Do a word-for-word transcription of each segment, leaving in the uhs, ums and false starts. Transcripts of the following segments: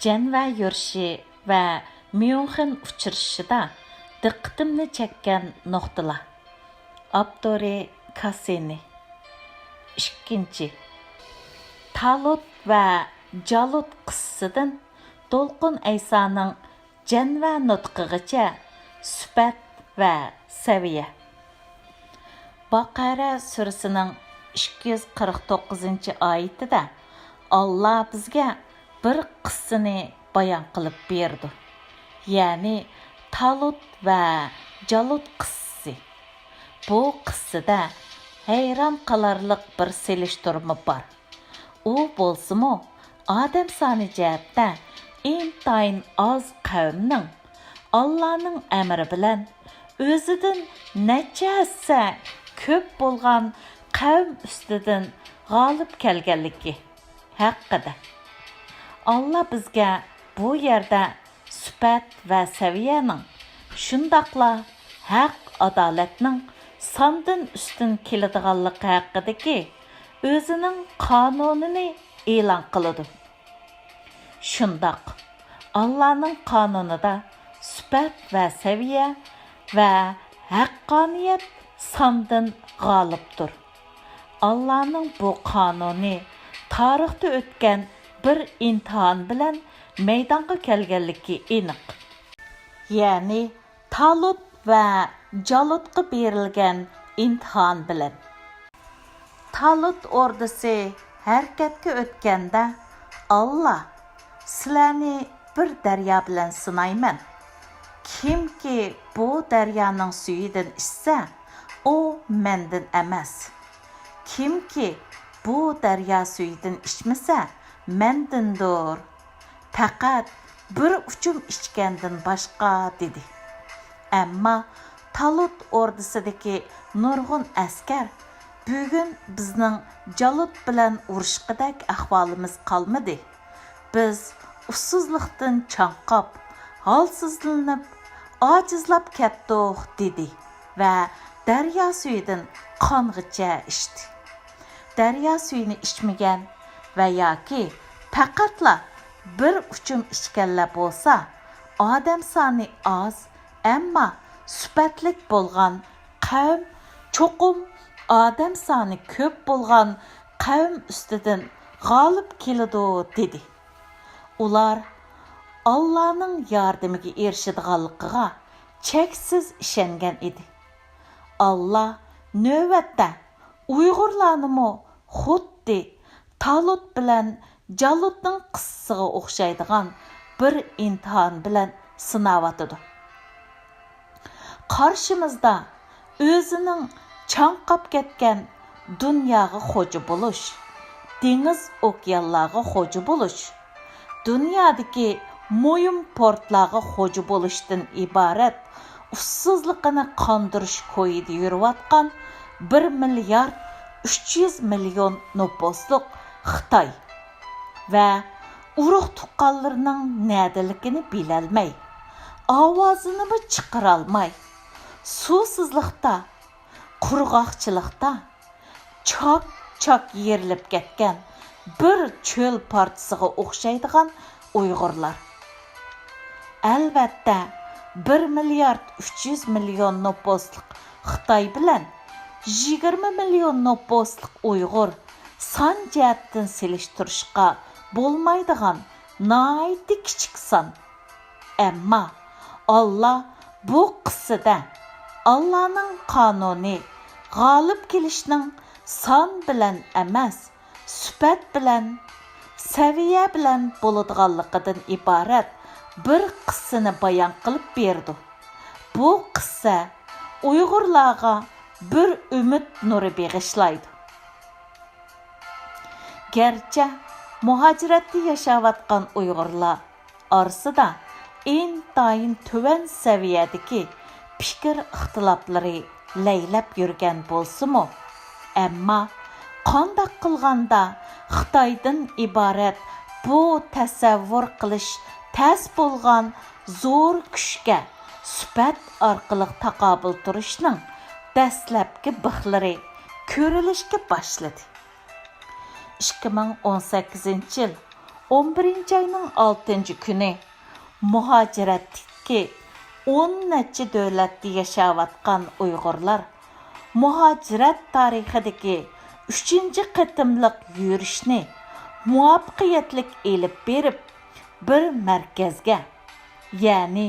جەنۋە يۈرۈشى ۋە ميۇنخېن ئۇچرىشىشىدا دىققىتىمنى چەككەن نۇقتىلار. ئاپتورى: كاسسىنى. ئىككىنچى، تالۇت ۋە جالۇت قىسسىسىدىن دولقۇن ئەيسانىڭ جەنۋە نۇتقىغىچە سۈپەت ۋە سەۋىيە. باقەرە سۈرىسىنىڭ ئىككى يۈز قىرىق توققۇزىنچى ئايىتىدە ئاللا بىزگە بىر قىسسىنى بايان قىلىپ بېرىدۇ، يەنى تالۇت ۋە جالۇت قىسسىسى. بۇ قىسسىدە ھەيران قالارلىق بىر سېلىشتۇرما بار. ئۇ بولسىمۇ، ئادەم سانى جەھەتتە ئىنتايىن ئاز قەۋمنىڭ ئاللانىڭ ئەمرى بىلەن ئۆزىدىن نەچچە ھەسسە كۆپ بولغان قەۋم ئۈستىدىن غالىب كەلگەنلىكى ھەققىدە. ئاللا بىزگە بۇ يەردە سۈپەت ۋە سەۋىيەنىڭ، شۇنداقلا ھەق-ئادالەتنىڭ ساندىن ئۈستۈن كېلىدىغانلىقى ھەققىدىكى ئۆزىنىڭ قانۇنىنى ئېلان قىلىدۇ. شۇنداق، ئاللانىڭ قانۇنىدا سۈپەت ۋە سەۋىيە ۋە ھەققانىيەت ساندىن غالىبتۇر. ئاللانىڭ بۇ قانۇنى تارىختا ئۆتكەن بىر ئىمتىھان بىلەن مەيدانغا كەلگەنلىكى ئېنىق. يەنى تالۇت ۋە جالۇتقا بېرىلگەن ئىمتىھان بىلەن. تالۇت ئوردىسى ھەرىكەتكە ئۆتكەندە، ئاللا، سىلەرنى بىر دەريا بىلەن سىنايمەن. كىمكى بۇ دەريانىڭ سۈيىدىن ئىچسە، ئۇ مەندىن ئەمەس. كىمكى بۇ دەريا سۈيىدىن ئىچمىسە، مەندىندۇر. پەقەت بىر ئۇچۇم ئىچكەندىن باشقا، دېدى. ئەمما تالۇت ئوردىسىدىكى نۇرغۇن ئەسكەر بۈگۈن بىزنىڭ جالۇت بىلەن ئۇرۇشقىدەك ئەھۋالىمىز قالمىدى. بىز ئۇسسۇزلۇقتىن چاڭقاپ، ھالسىزلىنىپ، ئاجىزلاپ كەتتۇق، دېدى ۋە دەريا سۈيىدىن قانغىچە ئىچتى. دەريا سۈيىنى ئىچمىگەن ۋە ياكى پەقەتلا بىر ئۇچۇم ئىچكەنلەر بولسا، ئادەم سانى ئاز، ئەمما سۈپەتلىك بولغان قەۋم چوقۇم ئادەم سانى كۆپ بولغان قەۋم ئۈستىدىن غالىب كېلىدۇ، دېدى. ئۇلار ئاللانىڭ ياردىمىگە ئېرىشىدىغانلىقىغا چەكسىز ئىشەنگەن ئىدى. ئاللا نۆۋەتتە ئۇيغۇرلارنىمۇ خۇددى تالۇت بىلەن جالۇتنىڭ قىسسىسىغا ئوخشايدىغان بىر ئىمتىھان بىلەن سىناۋاتىدۇ. قارشىمىزدا ئۆزىنىڭ چاڭقاپ كەتكەن دۇنياغا خوجا بولۇش، دېڭىز ئوكيانلارغا خوجا بولۇش، دۇنيادىكى مۇھىم پورتلارغا خوجا بولۇشتىن ئىبارەت ئۇسسۇزلۇقىنى قاندۇرۇش كويىدا يۈرۈۋاتقان بىر مىليارد ئۈچ يۈز مىليون نوپۇسلۇق خىتاي ۋە ئۇرۇق تۇغقانلىرىنىڭ نەدىلىكىنى بىلەلمەي، ئاۋازىنىمۇ چىقىرالماي، سۇسىزلىقتا، قۇرغاقچىلىقتا چاك-چاك يېرىلىپ كەتكەن بىر چۆل پارچىسىغا ئوخشايدىغان ئۇيغۇرلار. ئەلۋەتتە، بىر مىليارد ئۈچ يۈز مىليون نوپۇسلۇق خىتاي بىلەن يىگىرمە مىليون نوپۇسلۇق ئۇيغۇر سان جەھەتتىن سېلىشتۇرۇشقا بولمايدىغان ناھايىتى كىچىك سان. ئەمما ئاللا بۇ قىسسىدە ئاللانىڭ قانۇنى غالىب كېلىشنىڭ سان بىلەن ئەمەس، سۈپەت بىلەن، سەۋىيە بىلەن بولىدىغانلىقىدىن ئىبارەت بىر قىسسىنى بايان قىلىپ بېرىدۇ. بۇ قىسسە ئۇيغۇرلارغا بىر ئۈمىد نۇرى بېغىشلايدۇ. گەرچە مۇھاجىرەتتە ياشاۋاتقان ئۇيغۇرلار ئارىسىدا ئىنتايىن تۆۋەن سەۋىيەدىكى پىكىر ئىختىلاپلىرى لەيلەپ يۈرگەن بولسىمۇ، ئەمما قانداق قىلغاندا خىتايدىن ئىبارەت بۇ تەسەۋۋۇر قىلىش تەس بولغان زور كۈچكە سۈپەت ئارقىلىق تاقابىل تۇرۇشنىڭ دەسلەپكى بىخلىرى كۆرۈلۈشكە باشلىدى. ئىككى مىڭ ئون سەككىزىنچى يىل ئون بىرىنچى ئاينىڭ ئالتىنچى كۈنى مۇھاجىرەتتىكى ئون نەچچە دۆلەتتە ياشاۋاتقان ئۇيغۇرلار مۇھاجىرەت تارىخىدىكى ئۈچىنچى قېتىملىق يۈرۈشنى مۇۋەپپەقىيەتلىك ئېلىپ بېرىپ، بىر مەركەزگە، يەنى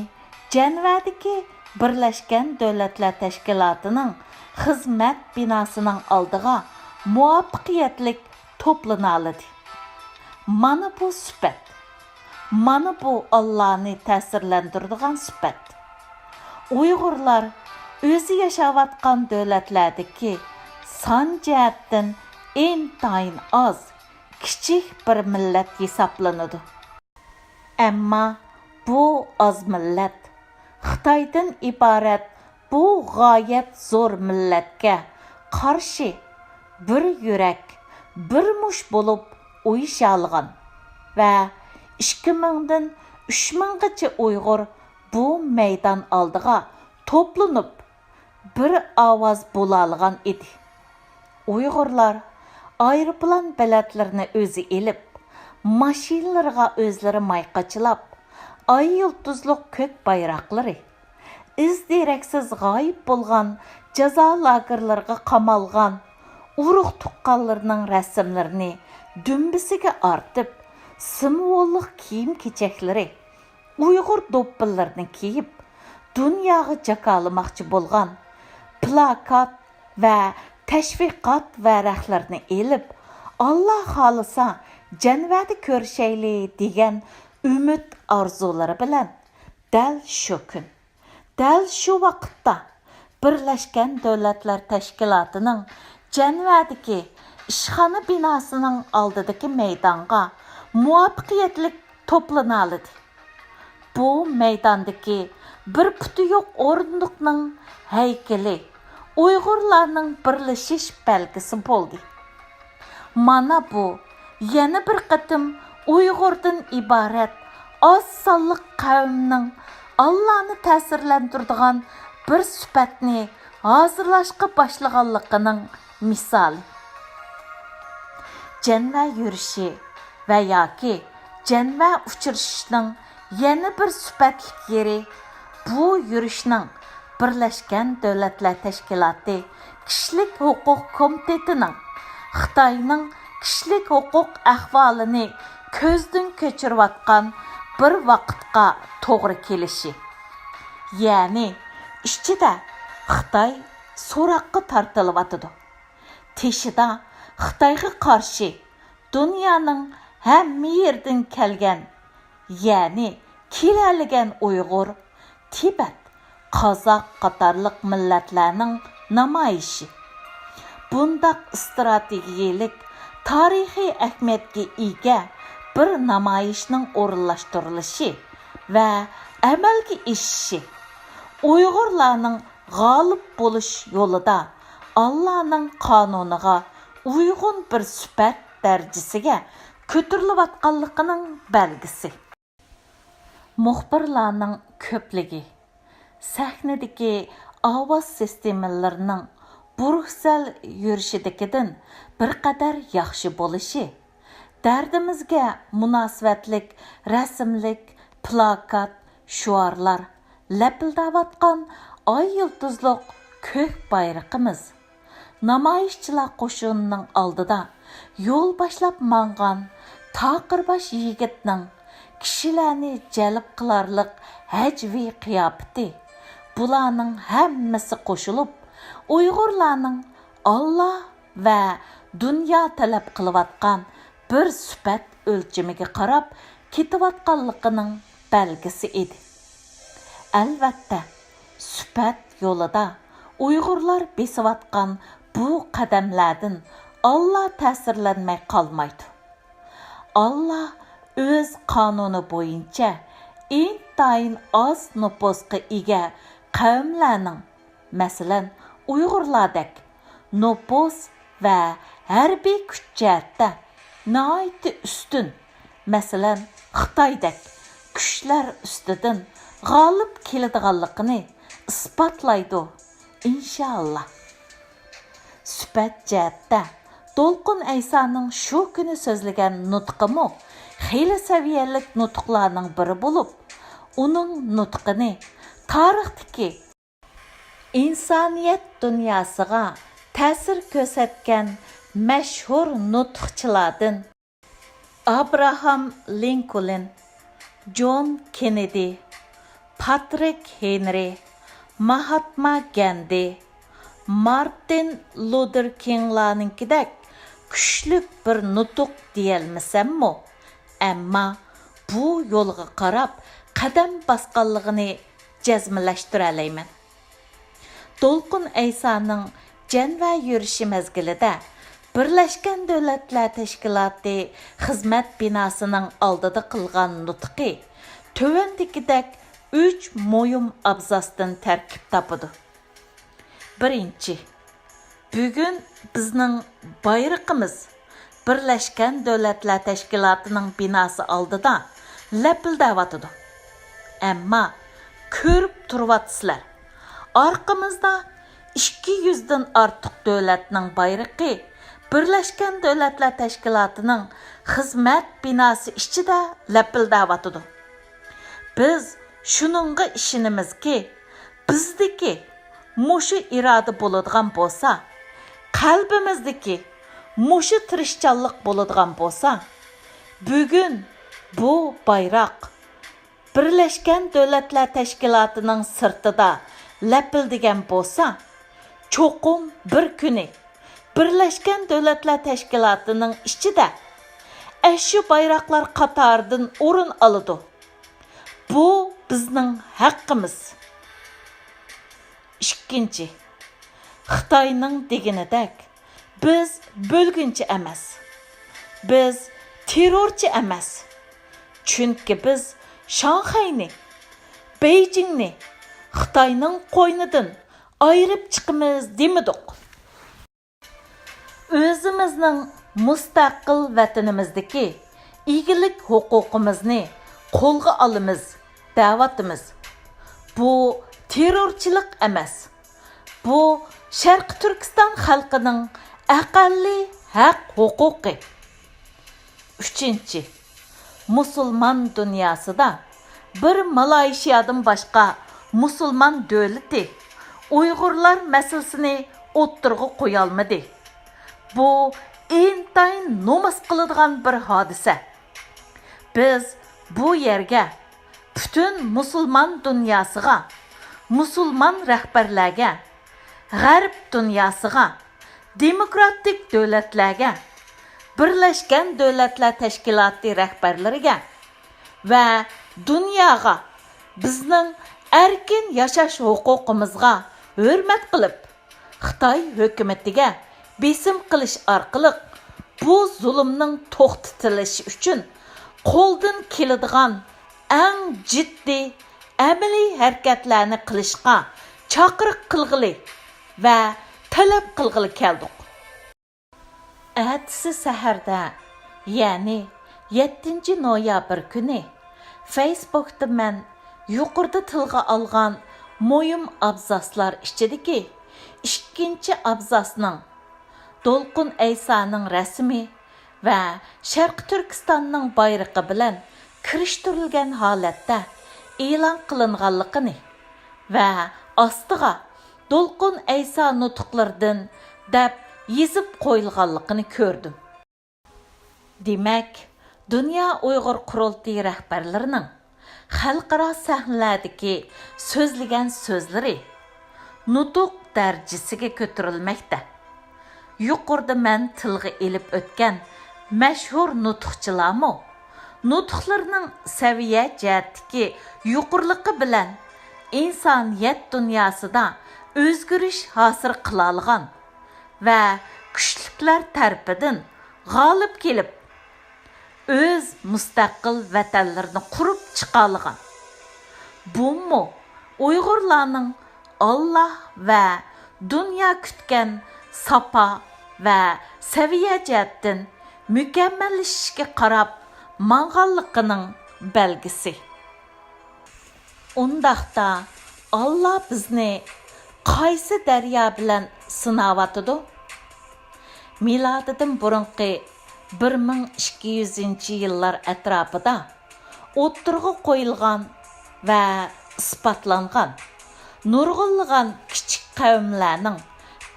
جەنۋەدىكى بىرلەشكەن دۆلەتلەر تەشكىلاتىنىڭ خىزمەت بىناسىنىڭ ئالدىغا مۇۋەپپەقىيەتلىك توپلىنالىدى. مانا بۇ سۈپەت. مانا بۇ ئاللانى تەسىرلەندۈرىدىغان سۈپەت. ئۇيغۇرلار ئۆزى ياشاۋاتقان دۆلەتلەردىكى سان جەھەتتىن ئىنتايىن ئاز، كىچىك بىر مىللەت ھېسابلىنىدۇ. ئەمما بۇ ئاز مىللەت خىتايدىن ئىبارەت بۇ غايەت زور مىللەتكە قارشى بىر يۈرەك، بىر مۇش بولۇپ ئۇيۇشالىغان ۋە ئىككى مىڭدىن ئۈچ مىڭغىچە ئۇيغۇر بۇ مەيدان ئالدىغا توپلىنىپ، بىر ئاۋاز بولالىغان ئىدى. ئۇيغۇرلار ئايروپىلان بېلەتلىرىنى ئۆزى ئېلىپ، ماشىنىلىرىغا ئۆزلىرى ماي قاچىلاپ، ئاي يۇلتۇزلۇق كۆك بايراقلىرى، ئىز دېرەكسىز غايىب بولغان، جازا لاگېرلىرىغا قامالغان ئۇرۇق تۇغقانلىرىنىڭ رەسىملىرىنى دۈمبىسىگە ئارتىپ، سىمۋوللۇق كىيىم-كېچەكلىرى، ئۇيغۇر دوپپىلىرىنى كىيىپ، دۇنياغا جاكارلىماقچى بولغان پىلاكات ۋە تەشۋىقات ۋەرەقلىرىنى ئېلىپ، ئاللا خالىسا جەنۋەدە كۆرۈشەيلى دېگەن ئۈمىد ئارزۇلىرى بىلەن دەل شۇ كۈن، دەل شۇ ۋاقىتتا بىرلەشكەن دۆلەتلەر تەشكىلاتىنىڭ جەنۋەدىكى ئىشخانا بىناسىنىڭ ئالدىدىكى مەيدانغا مۇۋەپپەقىيەتلىك توپلىنالىدى. بۇ مەيداندىكى بىر پۇتى يوق ئورۇندۇقنىڭ ھەيكىلى ئۇيغۇرلارنىڭ بىرلىشىش بەلگىسى بولدى. مانا بۇ يەنە بىر قېتىم ئۇيغۇردىن ئىبارەت ئاز سانلىق قەۋمنىڭ ئاللانى تەسىرلەندۈرىدىغان بىر سۈپەتنى ھازىرلاشقا باشلىغانلىقىنىڭ مىسالى. جەنۋە يۈرۈشى ۋە ياكى جەنۋە ئۇچرىشىشنىڭ يەنە بىر سۈپەتلىك يېرى، بۇ يۈرۈشنىڭ بىرلەشكەن دۆلەتلەر تەشكىلاتى كىشىلىك ھوقۇق كومىتېتىنىڭ خىتاينىڭ كىشىلىك ھوقۇق ئەھۋالىنى كۆزدىن كەچۈرۈۋاتقان بىر ۋاقىتقا توغرا كېلىشى. يەنى ئىچىدە خىتاي سوراققا تارتىلىۋاتىدۇ. تېشىدا خىتايغا قارشى دۇنيانىڭ ھەممە يېرىدىن كەلگەن، يەنى كېلەلىگەن ئۇيغۇر، تىبەت، قازاق قاتارلىق مىللەتلەرنىڭ نامايىشى. بۇنداق ئىستراتېگىيەلىك تارىخىي ئەھمىيەتكە ئىگە بىر نامايىشنىڭ ئورۇنلاشتۇرۇلۇشى ۋە ئەمەلگە ئېشىشى ئۇيغۇرلارنىڭ غالىب بولۇش يولىدا ئاللانىڭ قانۇنىغا ئۇيغۇن بىر سۈپەت دەرىجىسىگە كۆتۈرۈلۈۋاتقانلىقىنىڭ بەلگىسى. مۇخبىرلارنىڭ كۆپلۈكى، سەھنىدىكى ئاۋاز سىستېمىلىرىنىڭ بۇرۇكسەل يۈرۈشىدىكىدىن بىر قەدەر ياخشى بولۇشى، دەردىمىزگە مۇناسىۋەتلىك رەسىملىك پىلاكات، شوئارلار لەپىلدەۋاتقان ئاي يۇلتۇزلۇق كۆك بايرىقىمىز، نامايىشچىلار قوشۇنىنىڭ ئالدىدا يول باشلاپ ماڭغان تاقىر باش يىگىتنىڭ كىشىلەرنى جەلپ قىلارلىق ھەجۋىي قىياپىتى، بۇلارنىڭ ھەممىسى قوشۇلۇپ، ئۇيغۇرلارنىڭ ئاللا ۋە دۇنيا تەلەپ قىلىۋاتقان بىر سۈپەت ئۆلچىمىگە قاراپ كېتىۋاتقانلىقىنىڭ بەلگىسى ئىدى. ئەلۋەتتە، سۈپەت يولىدا ئۇيغۇرلار بېسىۋاتقان بۇ قەدەملەردىن ئاللا تەسىرلەنمەي قالمايدۇ. ئاللا ئۆز قانۇنى بويىچە ئىنتايىن ئاز نوپۇسقا ئىگە قەۋملەرنىڭ، مەسىلەن، ئۇيغۇرلاردەك نوپۇس ۋە ھەربىي كۈچ جەھەتتە ناھايىتى ئۈستۈن، مەسىلەن، خىتايدەك كۈچلەر ئۈستىدىن غالىب كېلىدىغانلىقىنى ئىسپاتلايدۇ، ئىنشائاللا. سۈپەت جەھەتتە دولقۇن ئەيسانىڭ شۇ كۈنى سۆزلىگەن نۇتقىمۇ ئالىي سەۋىيەلىك نۇتۇقلارنىڭ بىرى بولۇپ، ئۇنىڭ نۇتقىنى تارىختىكى ئىنسانىيەت دۇنياسىغا تەسىر كۆرسەتكەن مەشھۇر نۇتۇقچىلاردىن ئابراھام لىنكولن، جون كېننېدى، پاترىك ھېنرى، ماھاتما گاندى، مارتىن لۇدېر كىڭلارنىڭكىدەك كۈچلۈك بىر نۇتۇق دېيەلمىسەممۇ، ئەمما بۇ يولغا قاراپ قەدەم باسقانلىقىنى جەزملەشتۈرەلەيمەن. دولقۇن ئەيسانىڭ جەنۋە يۈرۈشى مەزگىلىدە بىرلەشكەن دۆلەتلەر تەشكىلاتى خىزمەت بىناسىنىڭ ئالدىدا قىلغان نۇتقى تۆۋەندىكىدەك ئۈچ مۇھىم ئابزاستىن تەركىب تاپىدۇ. بىرىنچى، بۈگۈن بىزنىڭ بايرىقىمىز بىرلەشكەن دۆلەتلەر تەشكىلاتىنىڭ بىناسى ئالدىدا لەپىلدەۋاتىدۇ. ئەمما كۆرۈپ تۇرۇۋاتىسىلەر، ئارقىمىزدا ئىككى يۈزدىن ئارتۇق دۆلەتنىڭ بايرىقى بىرلەشكەن دۆلەتلەر تەشكىلاتىنىڭ خىزمەت بىناسى ئىچىدە لەپىلدەۋاتىدۇ. بىز شۇنىڭغا ئىشىنىمىزكى، بىزدىكى مۇشۇ ئىرادە بولىدىغان بولسا، قەلبىمىزدىكى مۇشۇ تىرىشچانلىق بولىدىغان بولسا، بۈگۈن بۇ بايراق بىرلەشكەن دۆلەتلەر تەشكىلاتىنىڭ سىرتىدا لەپىلدىگەن بولسا، چوقۇم بىر كۈنى بىرلەشكەن دۆلەتلەر تەشكىلاتىنىڭ ئىچىدە ئەشۇ بايراقلار قاتارىدىن ئورۇن ئالىدۇ. بۇ بىزنىڭ ھەققىمىز. ئىككىنچى، خىتاينىڭ دېگىنىدەك، بىز بۆلگۈنچى ئەمەس. بىز تېررورچى ئەمەس. چۈنكى بىز شاڭخەينى، بېيجىڭنى خىتاينىڭ قوينىدىن ئايرىپ چىقىمىز دېمىدۇق. ئۆزىمىزنىڭ مۇستەقىل ۋەتىنىمىزدىكى ئىگىلىك ھوقۇقىمىزنى قولغا ئالىمىز دەۋاتىمىز. بۇ تېررورچىلىق ئەمەس. بۇ شەرقىي تۈركىستان خەلقىنىڭ ئەقەللىي ھەق ھوقۇقى. ئۈچىنچى، مۇسۇلمان دۇنياسىدا بىر مالايشىيادىن باشقا مۇسۇلمان دۆلىتى ئۇيغۇرلار مەسىلىسىنى ئوتتۇرىغا قويالمىدى. بۇ ئىنتايىن نومۇس قىلىدىغان بىر ھادىسە. بىز بۇ يەرگە پۈتۈن مۇسۇلمان دۇنياسىغا، مۇسۇلمان رەھبەرلەرگە، غەرب دۇنياسىغا، دېموكراتىك دۆلەتلەرگە، بىرلەشكەن دۆلەتلەر تەشكىلاتى رەھبەرلىرىگە ۋە دۇنياغا بىزنىڭ ئەركىن ياشاش ھوقۇقىمىزغا ھۆرمەت قىلىپ، خىتاي ھۆكۈمىتىگە بېسىم قىلىش ئارقىلىق بۇ زۇلۇمنىڭ توختىتىلىشى ئۈچۈن قولدىن كېلىدىغان ئەڭ جىددىي ئەمەلىي ھەرىكەتلەرنى قىلىشقا چاقىرىق قىلغىلى ۋە تەلەپ قىلغىلى كەلدۇق. ئەتىسى سەھەردە، يەنى يەتتىنچى نويابىر كۈنى فېيسبۇكتا مەن يۇقىرىدا تىلغا ئالغان مۇھىم ئابزاسلار ئىچىدىكى ئىككىنچى ئابزاسنىڭ دولقۇن ئەيسانىڭ رەسىمى ۋە شەرقىي تۈركىستاننىڭ بايرىقى بىلەن كىرىشتۈرۈلگەن ھالەتتە ئېلان قىلىنغانلىقىنى ۋە ئاستىغا دولقۇن ئەيسا نۇتۇقلىرىدىن دەپ يېزىپ قويۇلغانلىقىنى كۆردۈم. دېمەك، دۇنيا ئۇيغۇر قۇرۇلتىيى رەھبەرلىرىنىڭ خەلقئارا سەھنىلەردىكى سۆزلىگەن سۆزلىرى نۇتۇق دەرىجىسىگە كۆتۈرۈلمەكتە. يۇقىرىدا مەن تىلغا ئېلىپ ئۆتكەن مەشھۇر نۇتۇقچىلارمۇ نۇتۇقلىرىنىڭ سەۋىيە جەھەتتىكى يۇقىرىلىقى بىلەن ئىنسانىيەت دۇنياسىدا ئۆزگىرىش ھاسىل قىلالىغان ۋە كۈچلۈكلەر تەرىپىدىن غالىب كېلىپ، ئۆز مۇستەقىل ۋەتەنلىرىنى قۇرۇپ چىقالىغان. بۇمۇ ئۇيغۇرلارنىڭ ئاللا ۋە دۇنيا كۈتكەن ساپا ۋە سەۋىيە جەھەتتىن مۇكەممەللىشىشكە قاراپ ماڭغانلىقىنىڭ بەلگىسى. ئۇنداقتا ئاللا بىزنى قايسى دەريا بىلەن سىناۋاتىدۇ؟ مىلادىدىن بۇرۇنقى بىر مىڭ ئىككى يۈزىنچى يىللار ئەتراپىدا ئوتتۇرىغا قويۇلغان ۋە ئىسپاتلانغان نۇرغۇنلىغان كىچىك قەۋملەرنىڭ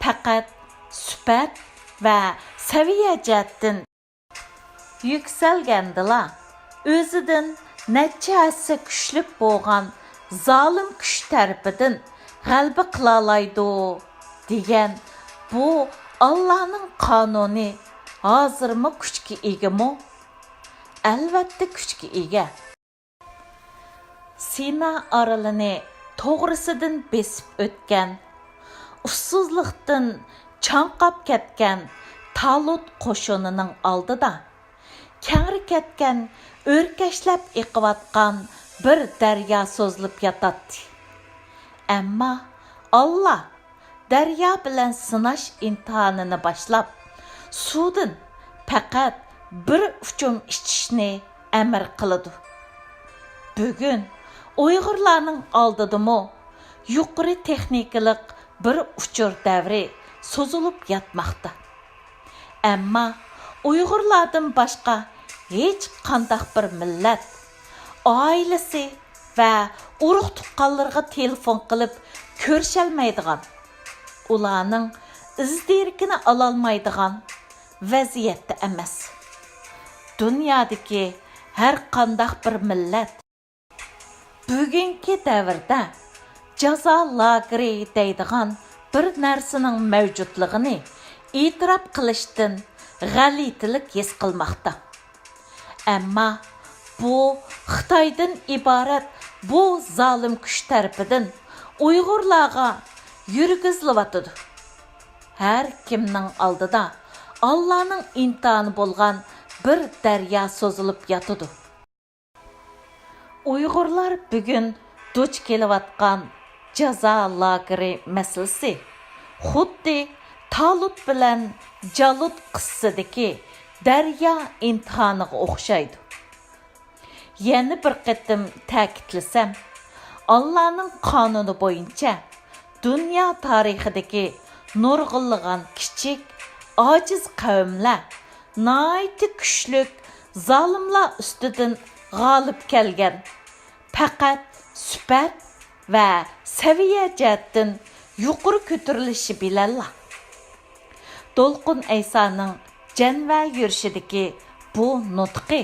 پەقەت سۈپەت ۋە سەۋىيە جەھەتتىن يۈكسەلگەندىلا، ئۆزىدىن نەچچە ھەسسە كۈچلۈك بولغان زالىم كۈچ تەرىپىدىن غەلىبە قىلالايدۇ، دېگەن بۇ ئاللانىڭ قانۇنى ھازىرمۇ كۈچكە ئىگىمۇ؟ ئەلۋەتتە، كۈچكە ئىگە. سىنا ئارىلىنى توغرىسىدىن بېسىپ ئۆتكەن، ئۇسسۇزلۇقتىن چاڭقاپ كەتكەن تالۇت قوشۇنىنىڭ ئالدىدا كەڭرى كەتكەن، ئۆركەشلەپ ئېقىۋاتقان بىر دەريا سوزۇلۇپ ياتاتتى. ئەمما ئاللا دەريا بىلەن سىناش ئىمتىھانىنى باشلاپ، سۇدىن پەقەت بىر ئۇچۇم ئىچىشنى ئەمر قىلىدۇ. بۈگۈن ئۇيغۇرلارنىڭ ئالدىدىمۇ يۇقىرى تېخنىكىلىق بىر ئۇچۇر دەۋرى سوزۇلۇپ ياتماقتا. ئەمما ئۇيغۇرلاردىن باشقا ھېچقانداق بىر مىللەت ئائىلىسى ۋە ئۇرۇق-تۇغقانلىرىغا تېلېفون قىلىپ كۆرۈشەلمەيدىغان، ئۇلارنىڭ ئىز-دېرىكىنى ئالالمايدىغان ۋەزىيەتتە ئەمەس. دۇنيادىكى ھەرقانداق بىر مىللەت بۈگۈنكى دەۋردە جازا لاگېرى دەيدىغان بىر نەرسىنىڭ مەۋجۇتلۇقىنى ئېتىراپ قىلىشتىن غەلىتىلىك ھېس قىلماقتا. ئەمما بۇ خىتايدىن ئىبارەت بۇ زالىم كۈچ تەرىپىدىن ئۇيغۇرلارغا يۈرگۈزۈلۈۋاتىدۇ. ھەر كىمنىڭ ئالدىدا ئاللانىڭ ئىمتىھانى بولغان بىر دەريا سوزۇلۇپ ياتىدۇ. ئۇيغۇرلار بۈگۈن دۇچ كېلىۋاتقان جازا لاگېرى مەسىلىسى خۇددى تالۇت بىلەن جالۇت قىسسىدىكى دەريا ئىمتىھانىغا ئوخشايدۇ. يەنە بىر قېتىم تەكىتلىسەم، ئاللانىڭ قانۇنى بويىچە دۇنيا تارىخىدىكى نۇرغۇنلىغان كىچىك، ئاجىز قەۋملەر ناھايىتى كۈچلۈك زالىملار ئۈستىدىن غالىب كەلگەن، پەقەت سۈپەت ۋە سەۋىيە جەھەتتىن يۇقىرى كۆتۈرۈلۈشى بىلەنلا. دولقۇن ئەيسانىڭ جەنۋە يۈرۈشىدىكى بۇ نۇتقى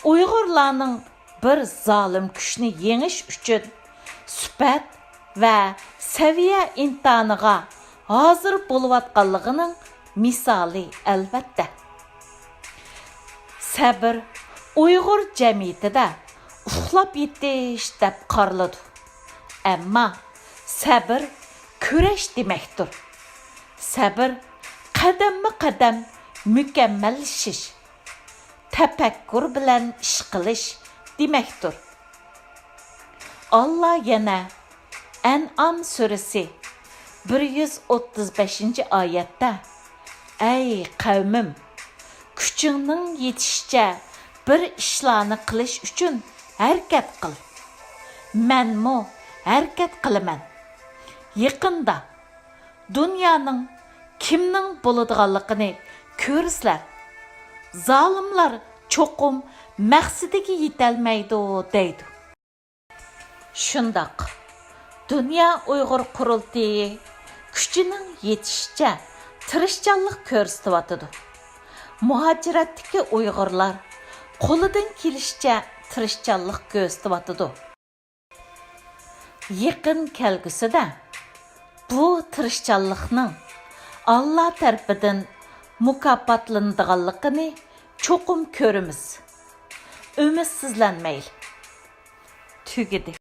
ئۇيغۇرلارنىڭ بىر زالىم كۈچنى يېڭىش ئۈچۈن سۈپەت ۋە سەۋىيە ئىمتىھانىغا ھازىر بولۇۋاتقانلىقىنىڭ مىسالى ئەلۋەتتە. سەبر ئۇيغۇر جەمئىيىتىدە ئۇخلاپ يېتىش دەپ قارىلىدۇ. ئەمما سەبر كۈرەش دېمەكتۇر. سەبر قەدەممۇ قەدەم مۇكەممەللىشىش، تەپەككۇر بىلەن ئىش قىلىش دېمەكتۇر. ئاللا يەنە ئەنئام سۈرىسى بىر يۈز ئوتتۇز بەشىنچى ئايەتتە، ئەي قەۋمىم، كۈچۈڭنىڭ يېتىشىچە بىر ئىشلارنى قىلىش ئۈچۈن ھەرىكەت قىل. مەنمۇ ھەرىكەت قىلىمەن. يېقىندا دۇنيانىڭ كىمنىڭ بولىدىغانلىقىنى كۆرىسىلەر. زالىملار چوقۇم مەقسىتىگە يېتەلمەيدۇ دەيدۇ. شۇنداق، دۇنيا ئۇيغۇر قۇرۇلتىيى كۈچىنىڭ يېتىشىچە تىرىشچانلىق كۆرسىتىۋاتىدۇ. مۇھاجىرەتتىكى ئۇيغۇرلار قولىدىن كېلىشىچە تىرىشچانلىق كۆرسىتىۋاتىدۇ. يېقىن كەلگۈسىدە بۇ تىرىشچانلىقنىڭ ئاللا تەرىپىدىن مۇكاپاتلىنىدىغانلىقىنى چوقۇم كۆرىمىز. ئۈمىدسىزلەنمەيلى. تۈگىدى.